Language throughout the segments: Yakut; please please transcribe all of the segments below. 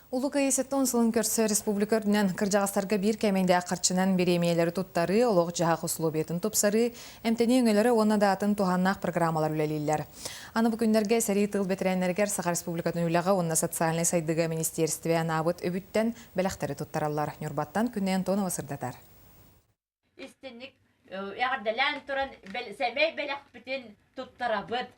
Улуу Кыайыы сылын көрсө республика үрдүнэн кырдьаҕастарга биир кээмэйдээх харчынан бириэмийэлэри туттарыы, олох-дьаһах усулуобуйатын тупсарыы, эмтэнии өҥөлөрө уонна да атын туһааннаах программалар үлэлииллэр. Аны бу күннэргэ сэрии тыыл бэтэрээннэригэр Саха Республикатын үлэҕэ уонна социальнай сайдыыга министиэристибэ анаабыт үбүттэн бэлэхтэри туттараллар. Ньурбаттан Күннэй Антонова сырдатар. Истинник эҕэрдэлээн туран сэмэй бэлэхпитин туттарабыт.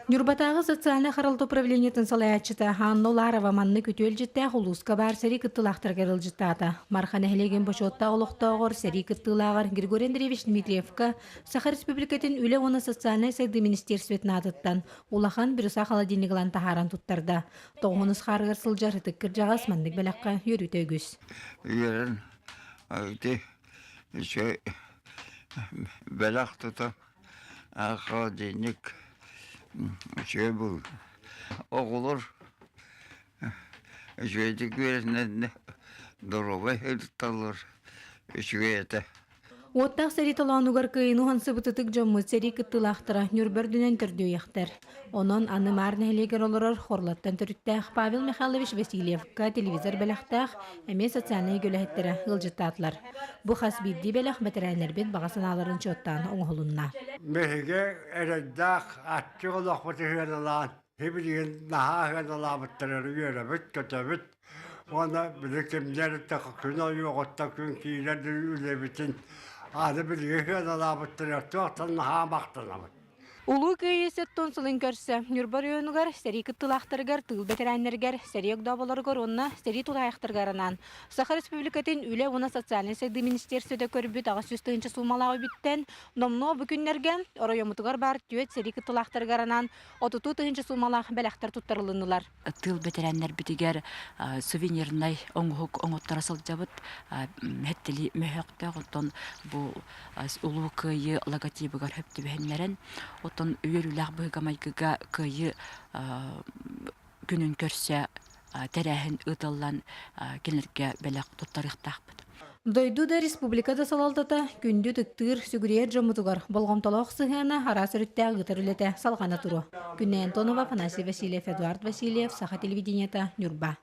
Ньурбатааҕы социальнай харалта управлениетын салайааччыта Анна Уларова маннык үтүө илдьиттээх улууска баар сэрии кыттыылаахтарыгар ыалдьыттаата. Марха нэһилиэгин бочуоттаах олохтооҕор сэрии кыттыылааҕар Григорий Андреевич Дмитриевка Саха Республикатын Үлэ уонна социальнай сайдыы министерствотын аатыттан улахан бирюса холодильник ылан таһааран туттарда. Тоҕуһун ысхаарыгар сылдьар ытык кырдьаҕас маннык бэлэххэ үөрүүтэ үгүс. Үөрэн ити үчүгэй бэлэх тутан холодильник үчүгэй буолла. Оҕолор үчүгэйдик үөрэнэннэр доруобай сылдьаллар үчүгэй этэ. Уоттаах сэрии толоонугар кыайыыны уһансыбыт ытык дьоммут сэрии кыттыылаахтара Ньурба үрдүнэн төрдүөйэхтэр. Онон аны Маар нэһилиэгэр олорор Хорлаттан төрүттээх Павел Михайлович Васильевка телевизор бэлэхтээх эмиэ социальнай эйгэ үлэһиттэрэ ыалдьыттаатылар. Бу хас биирдии бэлэх бэтэрээннэрбит баҕа санааларын учуоттаан оҥоһулунна. Биһиги эрэйдээх аччык олохпут ыһыаналаан, сибилигин наһаа ыһыаналаабыттарыгар үөрэбит-көтөбүт. Уонна били кимнэр күн ойуоҕуттан күн киирэр үлэбитин аны билиги сыаналаабыттарыгар туохтан наһаа махтанабыт. Улуу Кыайыы сэттон сылын көрсө Ньурба оройуонугар сэрии кыттыылаахтарыгар, тыыл бэтэрээннэригэр, сэрии огдооболоругар уонна сэрии тулаайахтарыгар анаан Саха Республикатын Үлэ уонна социальнай сайдыы министиэристибэтэ көрбүт 800 тыһыынча суумалаах үбүттэн номнуо бу күннэргэ оройуоммутугар баар түөрт сэрии кыттыылаахтарыгар анаан 32 тыһыынча суумалаах бэлэхтэр туттарылыннылар. Тыыл бэтэрээннэрбитигэр сувенирнай оҥоһук оҥотторо сылдьабыт. Хэттили мөһөөхтөөх, оттон бу Улуу Кыайыы логотибыгар хөп түбэһиннэрэн, оттон үөрүүлээх быһыыга-майгыга Кыайыы күнүн көрсө тэрээһин ыытыллан кинилэргэ бэлэх туттарыахтаахпыт. Дойду да, республика да салалтата күндү ытыктыыр, сүгүрүйэр дьоммутугар болҕомтолоох сыһыана араас өрүттээх ыытар үлэтэ салҕана туруо. Күннэй Антонова, Афанасий Васильев, Эдуард Васильев, Саха телевидениета, Ньурба.